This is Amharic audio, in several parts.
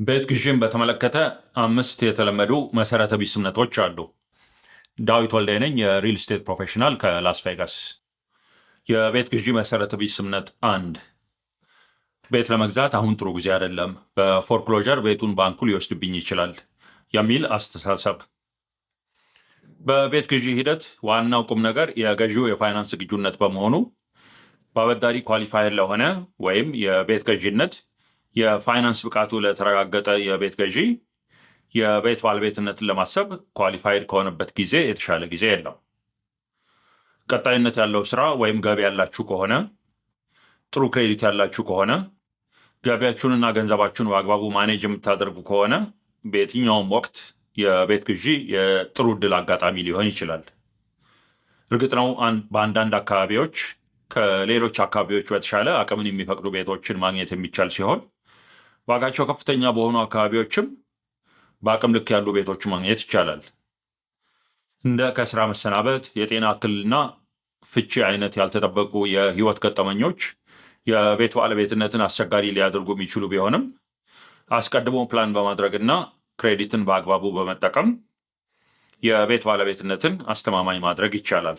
ቤት ግዢን በተመለከተ አምስት የተለመዱ መሰረተ ቢስ እምነቶች አሉ። ዳዊት ወልዴ ነኝ፣ የ real estate professional ከላስ ቬጋስ። የቤት ግዢ መሰረተ ቢስ እምነት አንድ፣ ቤት ለመግዛት አሁን ጥሩ ጊዜ አይደለም፣ በ foreclosure ቤቱን ባንኩ ሊወስድብኝ ይችላል የሚል አስተሳሰብ። በቤት ግዢ ሂደት ዋናው ቁም ነገር የገዢው የፋይናንስ ዝግጁነት በመሆኑ በአበዳሪ qualified ለሆነ ወይም የቤት ገዢነት የፋይናንስ ብቃቱ ለተረጋገጠ የቤት ገዢ የቤት ባለቤትነትን ለማሰብ qualified ከሆነበት ጊዜ የተሻለ ጊዜ የለም። ቀጣይነት ያለው ስራ ወይም ገቢ ያላችሁ ከሆነ፣ ጥሩ credit ያላችሁ ከሆነ፣ ገቢያችሁንና ገንዘባችሁን በአግባቡ manage የምታደርጉ ከሆነ በየትኛውም ወቅት የቤት ግዢ የጥሩ ዕድል አጋጣሚ ሊሆን ይችላል። እርግጥ ነው፣ በአንዳንድ አካባቢዎች ከሌሎች አካባቢዎች በተሻለ አቅምን የሚፈቅዱ ቤቶችን ማግኘት የሚቻል ሲሆን ዋጋቸው ከፍተኛ በሆኑ አካባቢዎችም በአቅም ልክ ያሉ ቤቶች ማግኘት ይቻላል። እንደ ከስራ መሰናበት፣ የጤና እክልና ፍቺ አይነት ያልተጠበቁ የህይወት ገጠመኞች የቤት ባለቤትነትን አስቸጋሪ ሊያደርጉ የሚችሉ ቢሆንም አስቀድሞ ፕላን በማድረግና credit ን በአግባቡ በመጠቀም የቤት ባለቤትነትን አስተማማኝ ማድረግ ይቻላል።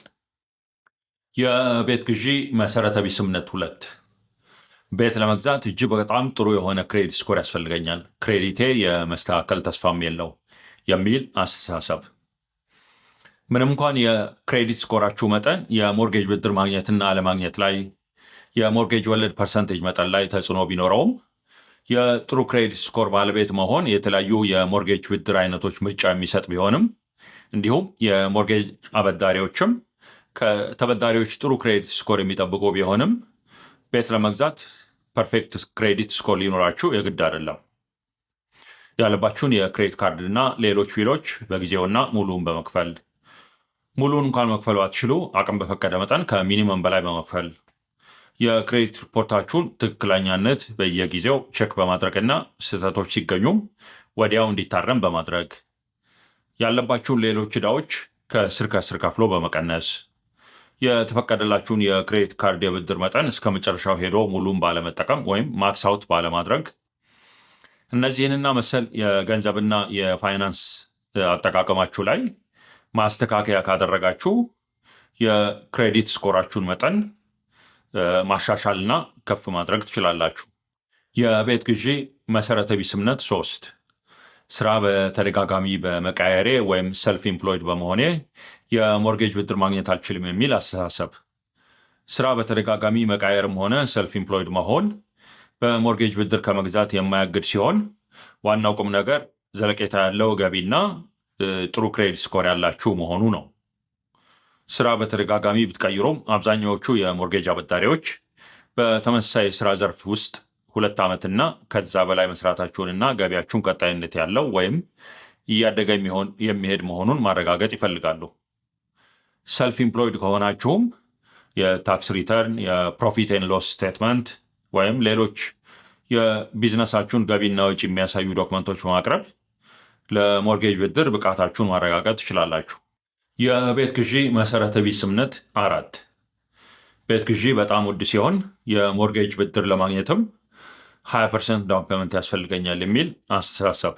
የቤት ግዢ መሰረተ ቢስ እምነት ሁለት፣ ቤት ለመግዛት እጅግ በጣም ጥሩ የሆነ credit score ያስፈልገኛል፣ credit ኤ የመስተካከል ተስፋም የለው የሚል አስተሳሰብ። ምንም እንኳን የ credit score ኣችሁ መጠን የ mortgage ብድር ማግኘትና አለማግኘት ላይ፣ የ mortgage ወለድ percentage መጠን ላይ ተጽዕኖ ቢኖረውም የጥሩ credit score ባለቤት መሆን የተለያዩ የ mortgage ብድር አይነቶች ምርጫ የሚሰጥ ቢሆንም እንዲሁም የ mortgage አበዳሪዎችም ከተበዳሪዎች ጥሩ credit score የሚጠብቁ ቢሆንም ቤት ለመግዛት perfect credit score ሊኖራችሁ የግድ አይደለም። ያለባችሁን የ credit card እና ሌሎች bill ኦች በጊዜውና ሙሉውን በመክፈል፣ ሙሉውን እንኳን መክፈል ባትችሉ አቅም በፈቀደ መጠን ከ minimum በላይ በመክፈል፣ የ credit ሪፖርታችሁን ትክክለኛነት በየጊዜው check በማድረግና ስህተቶች ሲገኙም ወዲያው እንዲታረም በማድረግ፣ ያለባችሁን ሌሎች ዕዳዎች ከስር ከስር ከፍሎ በመቀነስ፣ የተፈቀደላችሁን የ credit card የብድር መጠን እስከ መጨረሻው ሄዶ ሙሉን ባለመጠቀም ወይም max out ባለማድረግ፣ እነዚህንና መሰል የገንዘብና የፋይናንስ አጠቃቀማችሁ ላይ ማስተካከያ ካደረጋችሁ የ credit score ኣችሁን መጠን ማሻሻልና ከፍ ማድረግ ትችላላችሁ። የቤት ግዢ መሰረተ ቢስ እምነት ሶስት፣ ስራ በተደጋጋሚ በመቀያየሬ ወይም self employed በመሆኔ የ mortgage ብድር ማግኘት አልችልም የሚል አስተሳሰብ። ስራ በተደጋጋሚ መቀያየርም ሆነ self employed መሆን በ mortgage ብድር ከመግዛት የማያግድ ሲሆን ዋናው ቁም ነገር ዘለቄታ ያለው ገቢና ጥሩ credit score ያላችሁ መሆኑ ነው። ስራ በተደጋጋሚ ብትቀይሩም አብዛኛዎቹ የ mortgage አበዳሪዎች በተመሳሳይ ስራ ዘርፍ ውስጥ 2 ዓመትና ከዛ በላይ መስራታችሁንና ገቢያችሁን ቀጣይነት ያለው ወይም እያደገ የሚሄድ መሆኑን ማረጋገጥ ይፈልጋሉ። Self employed ከሆናችሁም የ tax return፣ የ profit and loss statement ወይም ሌሎች የቢዝነሳችሁን ገቢና ወጪ የሚያሳዩ document ኦች በማቅረብ ለ mortgage ብድር ብቃታችሁን ማረጋገጥ ትችላላችሁ። የቤት ግዢ መሰረተ ቢስ እምነት አራት፣ ቤት ግዢ በጣም ውድ ሲሆን የ mortgage ብድር ለማግኘትም 20% down payment ያስፈልገኛል የሚል አስተሳሰብ።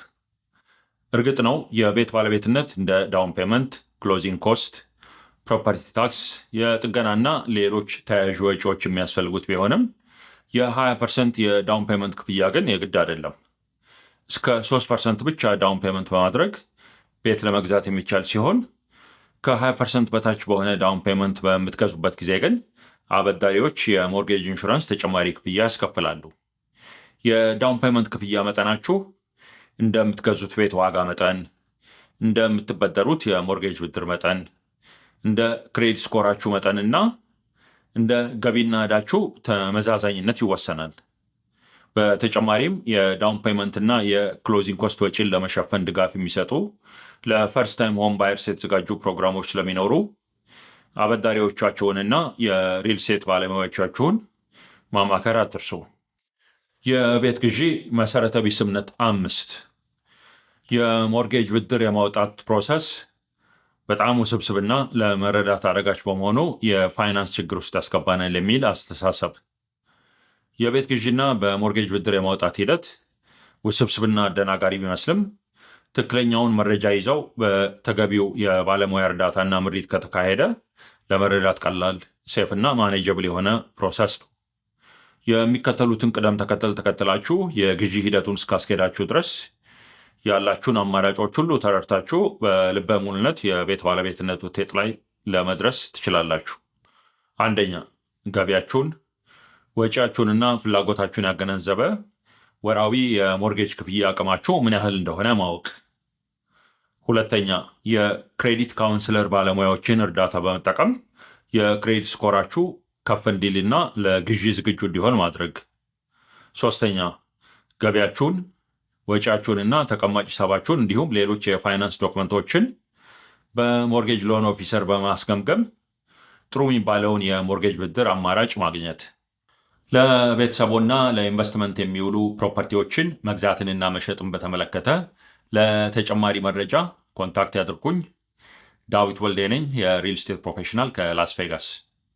እርግጥ ነው፣ የቤት ባለቤትነት እንደ down payment፣ closing cost፣ property tax፣ የጥገናና ሌሎች ተያያዥ ወጪዎች የሚያስፈልጉት ቢሆንም የ20% የ down payment ክፍያ ግን የግድ አይደለም። እስከ 3% ብቻ down payment በማድረግ ቤት ለመግዛት የሚቻል ሲሆን ከ20% በታች በሆነ down payment በምትገዙበት ጊዜ ግን አበዳሪዎች የ mortgage insurance ተጨማሪ ክፍያ ያስከፍላሉ። የ down payment ክፍያ መጠናችሁ እንደምትገዙት ቤት ዋጋ መጠን፣ እንደምትበደሩት የ mortgage ብድር መጠን፣ እንደ credit score ኣችሁ መጠንና እንደ ገቢና ዕዳችሁ ተመዛዛኝነት ይወሰናል። በተጨማሪም የ down payment እና የ closing cost ወጪን ለመሸፈን ድጋፍ የሚሰጡ ለ first time home buyers የተዘጋጁ ፕሮግራሞች ስለሚኖሩ አበዳሪዎቻችሁንና የ real estate ባለሙያዎቻችሁን ማማከር አትርሱ። የቤት ግዢ መሰረተ ቢስ እምነት አምስት፣ የ mortgage ብድር የማውጣት process በጣም ውስብስብና ለመረዳት አዳጋች በመሆኑ የፋይናንስ ችግር ውስጥ ያስገባናል የሚል አስተሳሰብ። የቤት ግዢና በ mortgage ብድር የማውጣት ሂደት ውስብስብና አደናጋሪ ቢመስልም ትክክለኛውን መረጃ ይዘው በተገቢው የባለሙያ እርዳታና ምሪት ከተካሄደ ለመረዳት ቀላል፣ safe እና manageable የሆነ process ነው። የሚከተሉትን ቅደም ተከተል ተከትላችሁ የግዢ ሂደቱን እስካስኬዳችሁ ድረስ ያላችሁን አማራጮች ሁሉ ተረድታችሁ በልበ ሙሉነት የቤት ባለቤትነት ውጤት ላይ ለመድረስ ትችላላችሁ። አንደኛ፣ ገቢያችሁን፣ ወጪያችሁንና ፍላጎታችሁን ያገናዘበ ወርሃዊ የ mortgage ክፍያ አቅማችሁ ምን ያህል እንደሆነ ማወቅ። ሁለተኛ፣ የ credit counselor ባለሙያዎችን እርዳታ በመጠቀም የ credit score ኣችሁ ከፍ እንዲልና ለግዢ ዝግጁ እንዲሆን ማድረግ። ሶስተኛ፣ ገቢያችሁን፣ ወጪያችሁንና ተቀማጭ ሂሳባችሁን እንዲሁም ሌሎች የፋይናንስ document ኦችን በ mortgage loan officer በማስገምገም ጥሩ የሚባለውን የ mortgage ብድር አማራጭ ማግኘት። ለቤተሰቦና ለኢንቨስትመንት የሚውሉ property ዎችን መግዛትንና መሸጥን በተመለከተ ለተጨማሪ መረጃ contact ያድርጉኝ። ዳዊት ወልዴ ነኝ፣ የ real estate professional ከላስ ቬጋስ።